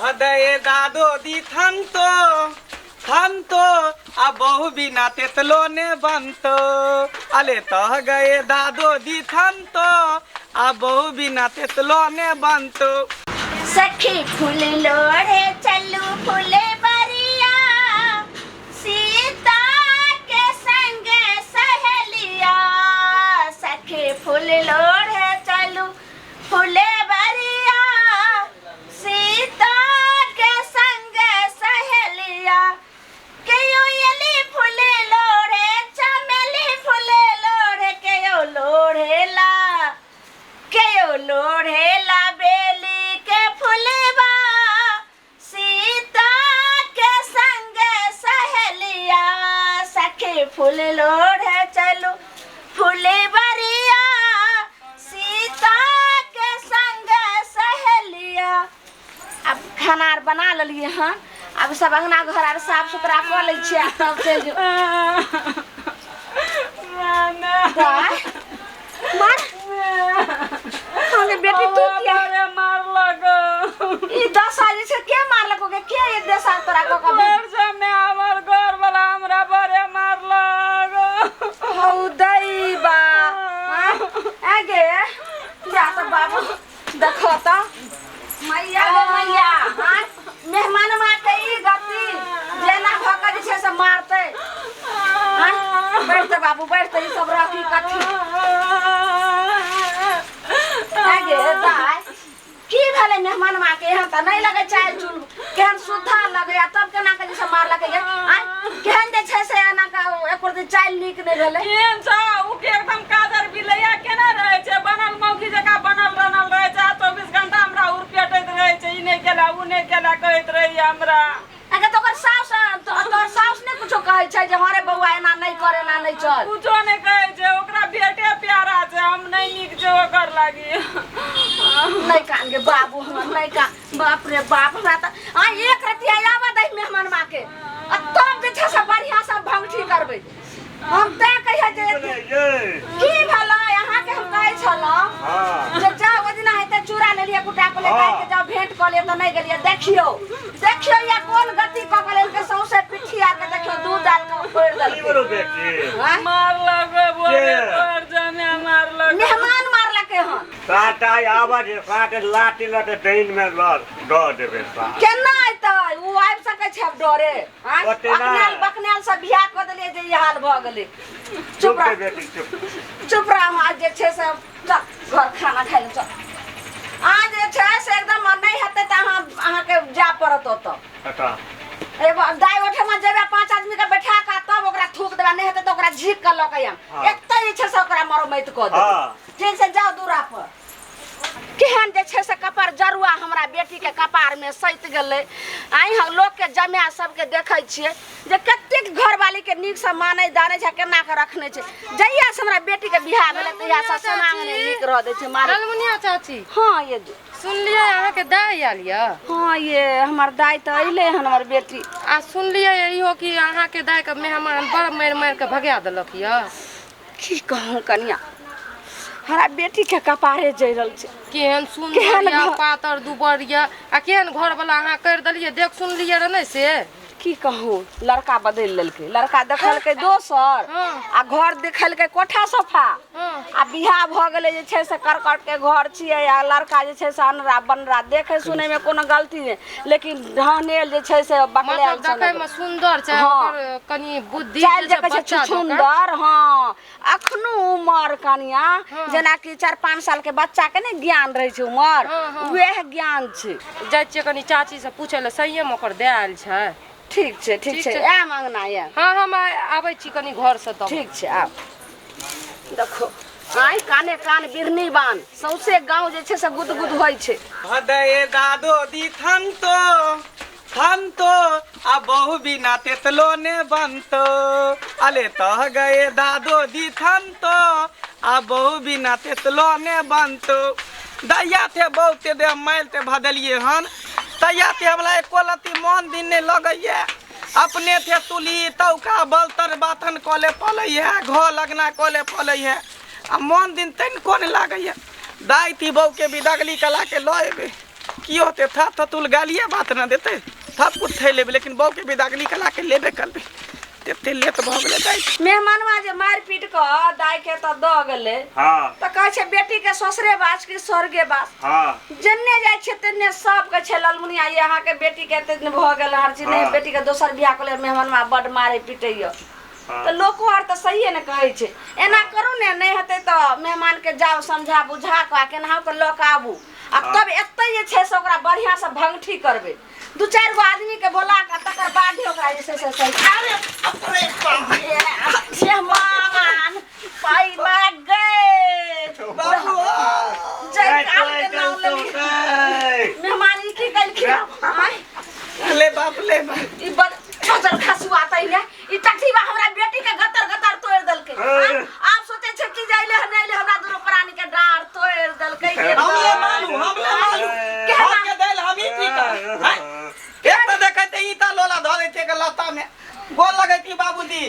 हदय दादो दी थनतो थनतो आ बहु बिना तेतलो ने बनतो अले तह गए दादो दी थनतो आ बहु बिना तेतलो ने बनतो। सखी फूल लोढ़े चलू फूले बरिया, सीता के संग सहेलिया। सखी फूल लोढ़े चलू फूले बरिया, सीता के संग सहेलिया। केयो एली फूले लोढ़े, चमेली फूले लोढ़े, केयो लोढ़ेला, केयो लोढ़ेला बेली के फुलवा, सीता के संग सहेलिया। सखी फूल लोढ़े चलू फूले बरिया, सीता के संग सहेलिया। आब खाना आर बना लेलियै हन, आब सब अंगना घर आर साफ सुथरा कऽ लै छियै आ तब चलि जेबै। दाय, मार हाँ गे बेटी, तू किया अरे मारलक? ई दशा जे छै के मारलक ओके? के ई दशा तोरा कऽ कऽ घर से में हमर घर वाला हमरा बड़े मारलक। हौ दैबा, आँ गे जा तऽ बाबू देखो तऽ मैया गे मैया, आँ मेहमान के ई गति जेना भऽ कऽ जे छै से मारतै। आँ बैठ तऽ बाबू बैठ तऽ, ई सब रखी कथी? आँ गे दाय, की भेलै मेहमान के? एहन तऽ नहि लगै चालि चूल, केहन सुद्धा लगैया, तब केना के जे छै मारलकै गे? आँय, केहन जे छै से एना के एको दिन चालि नीक नहि भेलै। केहन छौ उ के? एकदम काजर बिलैया केना रहै छै, बनल मौगी जकाँ बनल रनल रहै छै, आ 24 घंटा हमरा उड़पेटैत रहै छै, ई नहि केला उ नहि केला कहैत रहैया हमरा। अगे तऽ ओकर साउस, तोहर साउस नहि कुछो कहै छै जे हँ रे बौआ, एना नहि कर, एना नहि चल? कुछो नहि कहै छै, ओकरा बेटे प्यारा छै, हम नहि नीक छै ओकर लागी। नहि कान गे बाबू हमर, नहि कान। बाप रे बाप, हमरा तऽ आ एक रतिया आबऽ दही मेहमानमा के आ तब जे छै से बढ़िआँ से भंगठी करबै हम। तैं कहिया जे की भेलै अहाँके हम कहै छलहुँ जे जाउ, ओहि दिना हेतै चूड़ा लेलियै कुटा के ले के जाउ, भेंट कऽ लिअ, तऽ नहि गेलियै। देखियौ देखियौ या कोन गति कऽ के लेलकै, सौंसे पिठिया के देखियौ दूध डाल के फोड़ि की देलकै। बोलो बेटी? आँय? मारलक बोले के? तोहर जमे मारलक। मेहमान मारलकै हन। साटा आवाज साट लाठी लटे डाइन में लऽ दऽ देबै साट। केना एतै ओ? आबि सकै छै आब डरे? आँय? ओते नहि। बकनेल बकनेल से बियाह कऽ देलियै जे ई हाल भऽ गेलै। चुप चुप रह रे बेटी, चुप चुप रह। आज जे छै से चल घर, खाना खाइ लए चल। आज जे छै से एकदम नहि हेतै तऽ अहाँ अहाँके जाय पड़त ओतऽ। कतऽ? एगो दाइ ओठमा जेबै, 5 आदमी के बैठा कऽ तब ओकरा थूक देबै। नहि हेतै तऽ ओकरा झीक कऽ लऽ कऽ आयब। एतै जे छै से ओकरा मरम्मत कऽ देबै। ठीक छै, जाउ दूरा पर। केहन जे छै से कपार जरुआ हमरा बेटीके कपारमे सैत गेलै। आइ हम लोकके जमाए सबके देखै छियै जे कतेक घरवालीके नीकसँ मानै दानै छै, केना कऽ रखने छै। जहियासँ हमरा बेटीके बियाह भेलै तहियासँ समांग नहि नीक रह दै छै मारे। ललमुनिया चाची। हँ ये। सुनलियै अहाँके दाइ आयल यऽ? हँ ये, हमर दाइ तऽ अयलै हन, हमर बेटी। आ सुनलियै इहो कि अहाँके दाइके मेहमान बड़ मारि मारि कऽ भगा देलक यऽ। की कहूँ कनिया, हमरा बेटीके कपारे जड़ल छै। केहन सुन्दर केहन यऽ, घर- पातर दुबर यऽ, आ केहन घरवला अहाँ करि देलियै, देख सुनलियै रऽ नहि से? की कहूँ, लड़का बदलि लेलकै। लड़का देखलकै दोसर आ घर देखलकै कोठा सोफा। आ बियाह भऽ गेलै जे छै से करकट के घर छियै, आ लड़का जे छै से अनरा बनरा, देखै सुनैमे कोनो गलती नहि, लेकिन ढहनेल जे छै से बकलेल। मतलब देखैमे सुन्दर छै। ओकर कनि बुद्धि चालि जे जे छै कहै छै बच्चा जकाँ। छुछुन्दर। हँ, अखनो उमर कनिया जेनाकि 4-5 साल के बच्चा के ने ज्ञान रहै छै उमर, हँ। वएह ज्ञान छै। जाइ छियै कनि चाचीसँ पूछै लए, सहिएमे ओकर दए आयल छै? ठीक छै, ठीक ठीक छै। छै। आयब अङ्गना आयब। हँ, हम आबै छी कनि घरसँ तब। ठीक छै, आब देखो आइ काने कान बिरनी बान, सौंसे गाँव जे छै से गुद गुद होइ छै। हदय दादो दी थनतो थनतो आ बहु बिना तेतलो ने बनतो अले तह गए दादो दी थनतो आ बहु बिना तेतलो ने बनतो। दैया थे बहुते दे माइल ते भदलिए हन, तैया थे हमरा एको लत्ती मन दिन नहि लगैया। अपने थे तुली तौका बलतर बाथन कऽ ले पलैया, घर लगना कऽ ले पलैया, आ मन दिन तनिको नहि लागैया। दाइ थी बहूके बिदगली कला के लऽ एबै। की होते था ततुल गालिए बात न देते सब कुछ थै लेबे लेकिन बहू के विदागली कला के लेबे करबे तेते लेट भऽ गेलै दाइ। मेहमानवा जे मारि पीट कऽ दाइ के तऽ दऽ गेलै हाँ तऽ कहै छै बेटी के ससुरे बास कि स्वर्गे बास। हाँ जेन्ने जाइ छै तेन्ने सब कहै छै ललमुनिया ये अहाँके बेटी के एते दिन भऽ गेल हर चीज नहि हाँ। बेटी के दोसर बियाह कऽ लेल मेहमानवा बड मारै पीटैया। हाँ। तऽ लोको आर तऽ सहिए ने कहै छै एना करू ने नहि हेतै तऽ मेहमानके जाउ समझा बुझा कऽ आ केनाहु कऽ लऽ कऽ आबू आ तब एतै जे छै से ओकरा बढ़िआँसँ भंगठी करबै दू चारि गो आदमीके बोला कऽ तकर बादे ओकरा जे छै से सही। अरे अपने बाप मेहमान पाइ गए बाबू जय काल के नाम लेली मेहमान ई की केलखिन आँय? ले बाप ले बाप ई बजर खसुआ तैने ई टठीबा हमरा बेटी के गतर गतर तोड़ देलकै। आँय? आब सोचै छै कि जे अइले हन नहि अइले हमरा दुनू प्राणी के डाँड़ तोड़ देलकै। हमले मालू हमले मालू केना? हम के देल हम ही ठीक है एक तऽ देखै ईटा लोला धऽ दै छै के लत्ता में गोर लगै छी बाबूजी।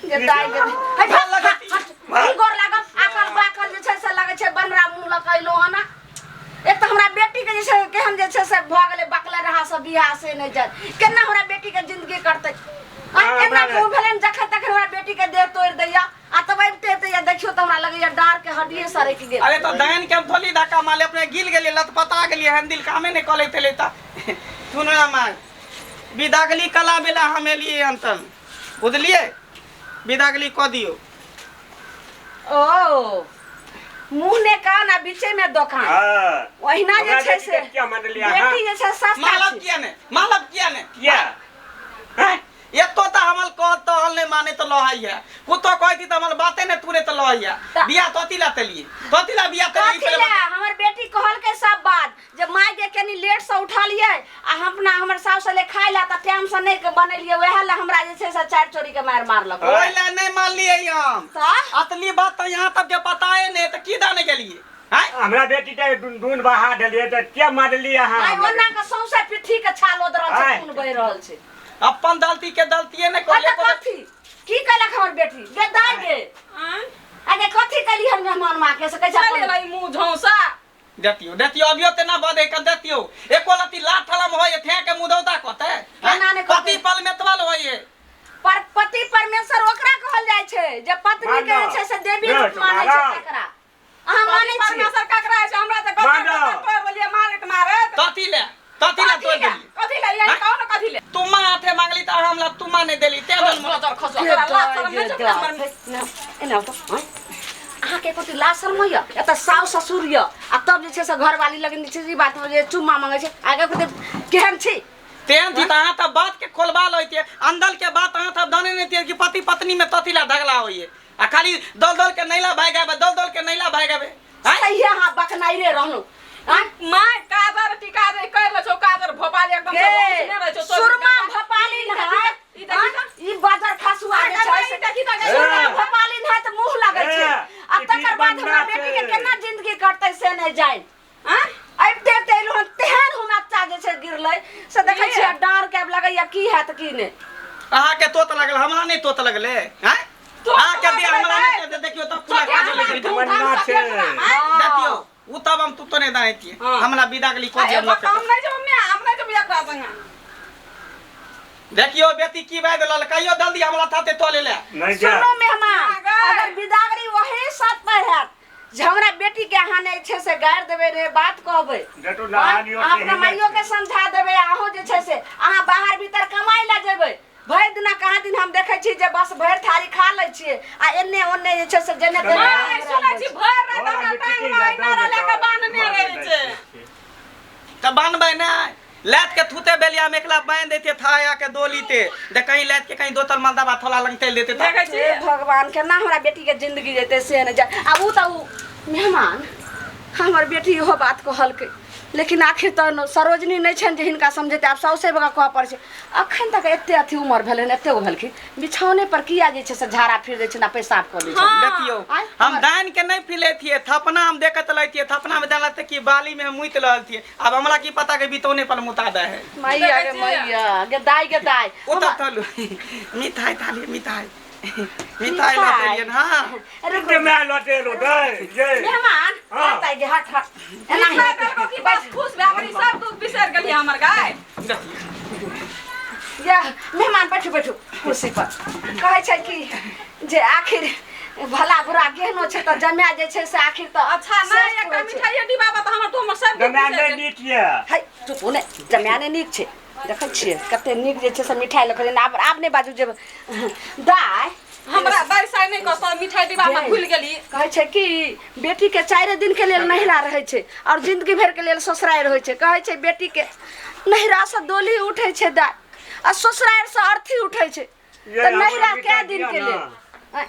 जे दाइ के हे गोर लगै छी। की गोर लागब आकल बाकल जे छै से लगै छै बनरा मुँह लऽ कऽ अइलहुँ हन। एक तऽ हमरा बेटी के जे छै केहन जे छै से भऽ गेलै बकले रहा सब बियाह से नहि जाय केना हमरा बेटी के जिंदगी कटतै। आँय, हाँ, एना हमरा मुँह भेलै जखन तखन हमरा बेटी के देह तोड़ि दैया आ तब अबिते अबिते या देखियौ तऽ हमरा लगैया डाँड़ के हड्डिए सरकि गेल। अरे तऽ दाइन के हम थोड़ी धक्का मारले अपने गिल गेलियै लतपता गेलियै हैंडिल कामे नहि कऽ लैते तऽ सुन ना माय विदागली कला बेला हम एलियै अंतन बुझलियै विदागली कऽ दियौ। ओ मुँह ने कान आ बीचे में दोकान। हाँ ओहिना जे हमरा छै बेटी से के किया मारलियै अहाँ? बेटी जे छै सस्ता मालब छै। किया ने मालब किया ने किया हैं? एतो तऽ हमर कह तहल नहि माने तऽ लहैया कुत्तो कहै तऽ हमर बाते नहि तुरे तऽ लहैया बियाह तोती ला तेलिए तोती ला बियाह तेलिए कथी ला हमर बेटी कहलकै सब बात जे माय के कनी लेट से उठलियै आ हम अपना हमर साउस ले खाय ला तऽ टाइम से नहि बनेलियै वएह ला हमरा जे छै से चारि चोरी के मारि मारलक। ओहि ला नहि मारलियै हम तऽ अतली बात तऽ यहाँ तक के पताए नहि तऽ की दाने गेलियै हैं? हमरा बेटी के दून बहा देलियै तऽ किया मारलियै अहाँ आइ हमरा ओना के सौंसे पिट्ठी के छाल ओदरल छै आँय। खून बहि रहल छै। अपन गलती के गलतिये नहि कहलियै कहलियै कथी की कहलक हमर बेटी गे दाइ गे आँय? आगे कथी कहली हन मेहमान माँ के से कहै छै चल अपन- एलै मुँह झौंसा। देतियो देतियो अभियो तेना बदे के देतियो एको लती लाठ हलम होय थे के मुदौता कहते केना ने कहतै? पति पल मेतवल होय पर पति परमेश्वर ओकरा कहल जाइ छै जे पत्नी के जे छै से देवी रूप मानै छै तकरा। अहाँ मानै पति छी? परमेश्वर ककरा होइ छै? हमरा तऽ गतर मानब। गतर तोड़ि देलियै मारैत मारैत। तथी ले तथी ले तोड़ कथी ले? देलियै। कथी ले? यही कहू ने कथी ले? तुमा हाथे मांगली तऽ हमरा तुमा नहि देली ते दल बजर खसुआ, तोरा लाज शरम नहि छौ कि हमर एना तऽ आँय? अहाँके एको लाज शरम होइया? एतऽ साउस ससुर यऽ आ तब जे छै से घरवाली लग जे छै से ई बात जे चुम्मा मांगै छै आगे केहन छी? तेहन थी तऽ अहाँ तऽ बात के खोलबा लैतियै अंदर के बात अहाँ सब जाने नहीं थिए कि पति पत्नी में तथी ला झगड़ा होइए आ खाली दल दल के नैला भाग आबे दल दल के नैला भाग आबे आँय? सहिए अहाँ बकनाइरे रहलहुँ। आँय? माय काजर टीका जे कर ले छौ काजर भोपाल एकदम से गे, बहुत सुनने रहै छौ सुरमा भोपाली है ई देखी तऽ। ई बजर खसुआ जे छै ई देखी तऽ गे, सुरमा ए। भोपाली है तऽ मुँह लगै छै ए, आ ई तकर बाद बीच हमरा बन्दा बेटी के छै। केना जिंदगी कटतै से नहि जानि। आँय? अबिते अबिते एलहुँ हन तेहन हम अच्छा जे छै गिरलै से देखै छियै डाँड़ के आब लगैया की हैत की नहि। अहाँ के तोत लगल हमरा नहि तोत लगले आँय? तोत अहाँ के दे लगलै हमरा दाइ। नहि दे देखियौ तब पूरा काजल लगै छै। बन्दा छै। देखियौ उ तब हम तू तो नहीं दाने थिए हाँ। हमरा विदागली को आ, दिया एगो काम नहि छै मम्मी हम नहि जेबै एकरा संगे। देखियो बेटी की बात ललकाइयो जल्दी हमरा थाते तोले ले। नहि जा। सुनू मेहमान हाँ, गए। अगर विदागरी वही साथ पर हैत जे हमरा बेटी के अहाँ नहि छै से गारि देबै रे बात कहबै जटु नहानियो अहाँ अपना तेहने माइयो के छै। समझा देबै अहूँ जे छै से अहाँ बाहर भीतर कमाइ लए जेबै भरि दिना कहाँ दिन हम देखै छी जे बस भरि थारी खा लै छियै आ एन्ने ओन्ने जे छै से जेने तेने माय सुनै छी भरि राति घरमे हमरा टिकी टांग मे जा अइना दऽ लए कऽ बान्हने रहै छै। तऽ बान्हबै नहि लात के थूते बेलिया में एकला बांध देते थाया के दोलीते दे कहीं लात के कहीं दोतल मलदाबा थोला लंग तेल देते देखै छी हे भगवान केना हमरा बेटी के जिंदगी जेतै से नहि जाय। आ उ तऽ उ मेहमान हमर बेटी इहो बात कहलकै लेकिन आखिर तऽ सरोजनी नहि छनि जे हिनका समझेतै आब साउसे बगा कहऽ पड़ै छै। अखन तक एते अथी उमर भेलनि एते गो भेलखिन बिछौने पर किया जे छै से झाड़ा फिर दै छनि आ पेशाब कऽ दै छनि। देखियौ आँय, हम दान के नहीं फिले थिए थपना हम देखत रहतिए थपना में दान कि बाली में हम मुइत रहल थिए अब हमरा की पता के बितौने पर मुता दे है। मैया गे मैया गे दाइ गे दाइ ओ तब तलु मिठाई थाली मिठाई। मिठाई लऽ एलियन। हाँ रुकू। मैं लटेलो दे ये। मेहमान हाँ। हट गे, हट हट, एना मिठाई देलको कि बस खुश भए गेली, सब दुख बिसरि गेली हमर गाय। या मेहमान बैठू बैठू कुर्सी पर। कहै छै कि जे आखिर भला बुरा केहनो छै तऽ जमाए जे छै से आखिर तऽ अच्छा नहि श्रेष्ठ एकटा होइ छै। मिठाइए डिब्बा तऽ हमर तो हमर सब दुख जमाए बिसरि नहि गेली। नीक ये। है चुप ने, जमाए नहि नीक छै। देखै छियै कते नीक जे छै से मिठाइ लऽ कऽ। आब आब नहि बाजू जे दाइ हमरा दाइ साइ नहि कहतौ, मिठाइ डिब्बा हम भूलि गेली। कहै छै कि बेटी के 4 दिन के लेल नहिरा रहै छै और जिंदगी भरि के लेल ससुरारि होइ छै। कहै छै बेटी के नहिरा से डोली उठै छै दाइ आ ससुरारि से अर्थी उठै छै। ये तऽ हमरा नहिरा मिठाइ कै दिन दिअ के ना। लेल? है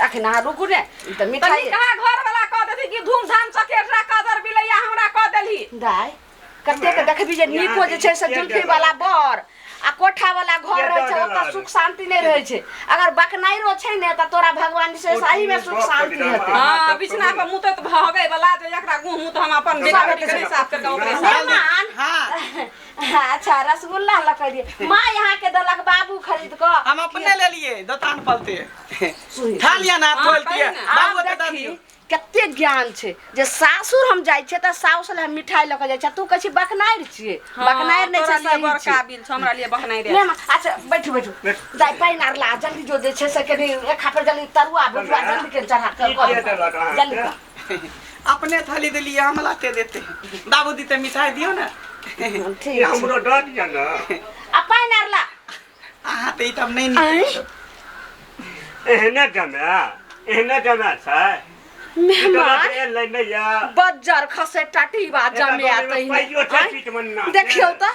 अखन अहाँ रुकू ने, ई तऽ तऽ मिठाइ निकहा घर वाला कह देती कि धूमधाम चकेटरा कादर बिलैया हमरा कह देलही। दाइ कतेक देखबी जे नीको जे छै से जुल्फी वाला बर आ कोठा वाला घर रहै छै, ओतऽ सुख शांति नहि रहै छै। अगर बकनाइरो छै ने तऽ तोरा भगवान जे छै से एहिमे सुख शांति हेतै। हाँ, बिछना पर मुतैत भगै वाला जे एकरा गुह मुत हम अपन बेटा बेटी के नहि साफ करके ओकरे साफ। मेहमान हाँ अच्छा रसगुल्ला लऽ कऽ एलियै। माँ यहाँ के देलक बाबू खरीद कऽ। हम अपने ले लिए दोकान पलते सुनी। खा लिया ना। हाँ, खोल दिया कही ना। बाबू आब ओते दऽ देखी दियौ। कते ज्ञान छै जे सासुर हम जाइ छियै तऽ साउस लए हम मिठाइ लऽ कऽ जाइ छियै। तू कहै छी बकनारि छियै, बकनारि नहि तोरा छै, लिए सही बड़ छै। काबिल छौ, हमरा लिए बकनाइ रे। मेहमान अच्छा बैठू बैठू। दाइ पानि आर ला जल्दी, जो जे छै से कनि एक हाथ जल्दी तरुआ भुजुआ जल्दी के चढ़ा कऽ की कऽ के देलक अहाँके? जल्दी कऽ। अपने थाली देलियै, हम लाते देते बाबू दीते मिठाई दियौ ने। ठीक ये छै। हमरो दऽ दिअ ने। आ पानि आर ला। अहाँ तऽ ई तब नहि नीक। एहने जमाए, एहने जमाए छै। मेहमान एलै नहि ये। बज्जर खसे टटीबा जमे पाइयो छै पीठ मन्ना। देखियौ तऽ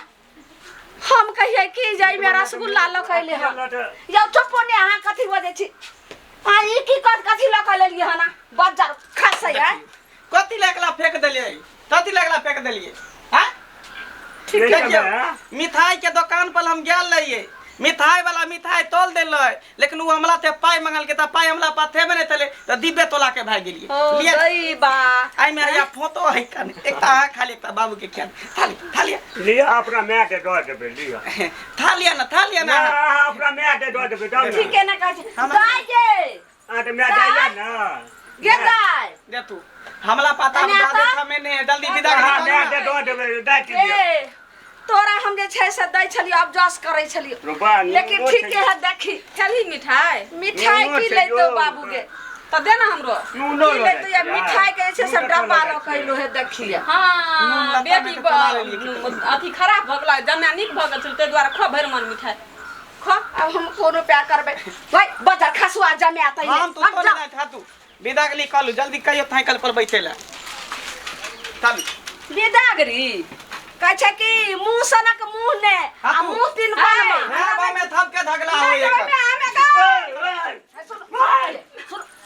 हम कहियै कि जे एहिमे रसगुल्ला लऽ कऽ एलै हन। यौ चुपो ने, अहाँ कथी बजै छी? अहाँ ई की कथी लऽ कऽ लेलियै हन? बज्जर खसै है। कथी लगला फेंक देलियै, कथी लगला फेंक देलियै? हाँ ठीक देखियौ मिठाई के दुकान पर हम गेल रहियै, मिठाई वाला मिठाई तोल देलै, लेकिन ओ हमरा ते पाई मंगलकै तऽ पाई हमरा पास थेबे नहि छलै तऽ दिब्बे तोला के भागि गेलियै। ओ लिअ दैबा एहिमे हैया फोटो है कने, एकटा अहाँ खाली एकटा बाबू के खिया थाली थाली लिअ अपना माय के दऽ देबै लिअ। थाली ना, थाली ना। ना अहाँ अपना माय के दऽ देबै जाउ ने। ठीके ने कहै छै हम- दाइ गे। अहाँ तऽ माय जाइए ने। गे दाइ दे तू हमला पता एने दादे आता? थमे नहीं है, जल्दी विदा अहाँ करी माय ना। के दऽ देबै दाइ दिअ। ए तोरा हम जे छै से दै छलियो, अब जस करै छलियो, रुपा लेकिन नूनो ठीके छै। है। देखी खेलही मिठाई? मिठाई नूनो की छै लैतो यौ। बाबू गे? तऽ दे ना हमरो। नूनो की लऽ लैतो? जाइ या छियै। मिठाई के जे छै से नून डब्बा कतऽ लऽ लऽ कऽ एलो हे, देखिए। नून हाँ लत्ता बेटी में तऽ चला लेलियै। अथी खराब भऽ गेलै, जमाए नीक भऽ गेल छलै, ताहि दुआरे खो भरि मन मिठाई खो। अब हम कोन रुपया करबै भाई बजर खसुआ जमाए तै हम तो तो नहीं था तू विदा के लिए कहलू जल्दी कहियो साइकिल पर बैठे ला चल। बिदागरी कहै छै कि मुँह सनक मुँह ने हाँ आ तू। मुँह तीन कोन में। हाँ बा में थप के धगला हो एकर। सुन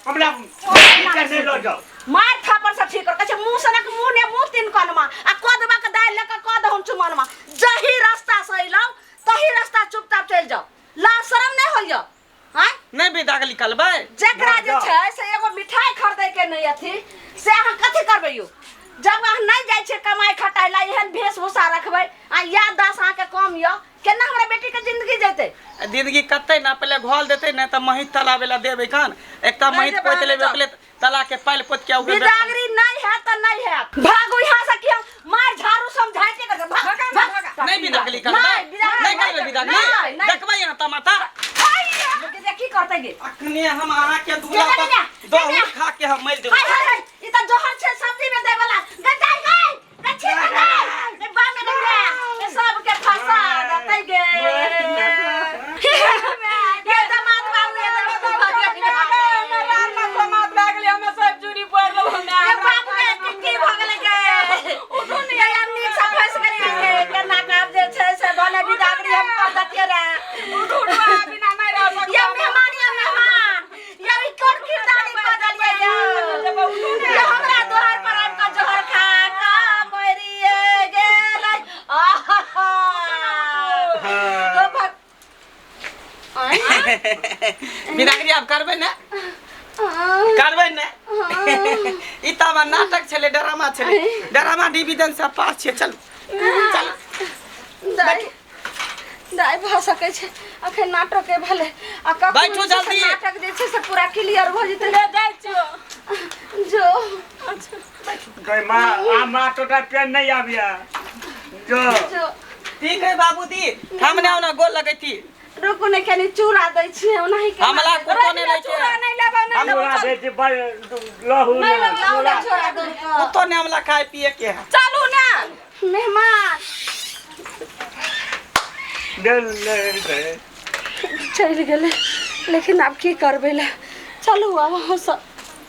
हमरा नहीं लऽ जाउ। मार थापर से ठीक कर। कहै छै मुँह सनक मुँह ने मुँह तीन कोनमा आ कदवा के दालि लऽ कऽ कऽ दहुन चुमनमा। जही रास्ता से अयलहुँ तही रास्ता चुपचाप चलि जाउ। ला शरम नहि होइया? आँय नहीं विदा के निकलबै। जेकरा जे जाउ। छै से एगो मिठाई खरीदै के नहि अथी से अहाँ कथी करबै यौ? जब अहाँ नहि जाइ छियै कमाइ खटाइ ला, एहन वेशभूषा रखबै आ याददाश्त अहाँके कम यऽ, केना हमरा बेटीके जिंदगी जेतै? जिंदगी कते ना पहले घोल देते ना त महित तलाबे ला देबै कान एकटा नहि महित देबै, पोत लेबै जाउ। ओकले तला के पाइल पोत के ओकरे बिदागरी नहीं है त नहीं है, भागू यहाँ से। कि हम मार झाड़ू समझाइते कर भाग भगा ना, भाग। भगा। नहीं बिदागरी करबै। नहीं, बिदागरी नहीं करबै बिदागरी। नहीं, नहीं। देखबै यहाँ तमाशा। जे की करतै गे? अखने हम अहाँ के दूला के पर ने, दहु के ने। खा के हम मरि जेबै। हाय हाय हाय, ई त जोहर छै सब्जी में दै वाला। गै दाइ गै गै छी गै गै बा में गै ए सबके फंसा देतै गे। ये दामाद बाबू, ये दामाद समाज भए गेलै, हमे सब चूड़ी पढ़ लेलहुँ। ये बाबू गे की की भऽ गेलै गे? उठू ने। गै हम नीक से फंसि गेलियै गे। केना के आब जे छै से भने बिदागरी हम कऽ देतियै रे। उठू उठू, अहाँ बिना नहि रह सकब। ये मेहमान, ये मेहमान, ये ई कोन किरदानी कऽ देलियै यौ? ये हमरा दोहर पर आबि कऽ जोहर खा कऽ मरिए गेलै। आहा ओ बिदागरी आब करबै ने, करबै ने? ई तऽ हमर नाटक छलै, ड्रामा छलै। ड्रामा डिवीजन से पास छियै। चलू चलू। दाइ दाइ भऽ सकै छै अखन नाटके भेलै आ कखनो बैठू जे छै से जल्दी। नाटक जे छै से पूरा क्लियर भऽ जेतै। ले जाइ छियौ। जो। गई माँ आ माँ तोटा पेन नहीं आबिया जो। जो। ठीक है बाबूजी, हम ने ओना गोल लगैती। रुकू ने, कनि चूड़ा दै छियै ओनाही केना हमला देबै? कुत्तो नहि लै छै। चूड़ा नहि लेबौ, नहि लेबौ। चूड़ा दे छी बड़ लहू नहीं ना, लेबौ, लाउ ने चूड़ा। चूड़ा दूर कऽ। कुत्तो ने हमला खाए पिए के है। चलू ने। मेहमान दे ले दे। चलि गेलै, लेकिन आब की करबै? ले चलू आब अहाँ सब।